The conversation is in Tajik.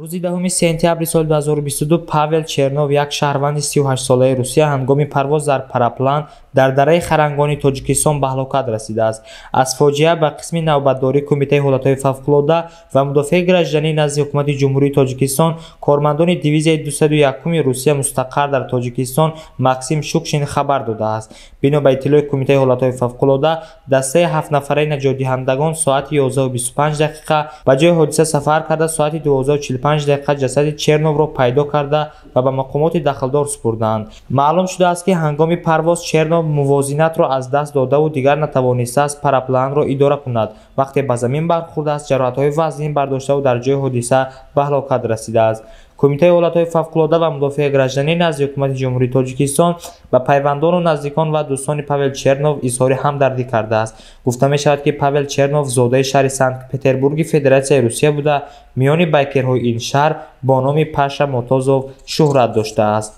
Рӯзи 10 сентябри соли 2022 Павел Чернов, як шаҳрванди 38-солаи Русия, ҳангоми парвоз дар параплан дар дараи Харангони Тоҷикистон ба ҳалокат расидааст. Аз фоҷиа ба қисми навбатдории Кумитаи ҳолатҳои фавқулодда ва мудофиаи гражданӣ назди Ҳукумати Ҷумҳурии Тоҷикистон кормандони дивизияи 201-уми Русия мустақар дар Тоҷикистон Максим Шукшин хабар додааст. Бино ба иттилои Кумитаи ҳолатҳои фавқулодда, дастаи ҳафтнафараи наҷотдиҳандагон соати 11:25 дақиқа ба ҷои ҳодиса сафар карда, соати 12:45 дақиқа ҷасади Черновро пайдо карда ва ба мақомоти дахлдор супурданд. Маълум шудааст, ки ҳангоми парвоз Чернов мувозинатро аз даст додаву дигар натавонистааст парапланро идора кунад. Вақте ба замин бархӯрдааст, ҷароҳатҳои вазнин бардоштаву дар ҷои ҳодиса ба ҳалокат расидааст. Кумитаи ҳолатҳои фавқулодда ва мудофиаи гражданӣ назди Ҳукумати Ҷумҳурии Тоҷикистон ба пайвандону наздикон ва дӯстони Павел Чернов изҳори ҳамдардӣ кардааст. Гуфта мешавад, ки Павел Чернов зодаи шаҳри Санкт-Петербурги Федератсияи Русия буда, миёни байкерҳои ин шаҳр бо номи Паша Мотозов шӯҳрат доштааст.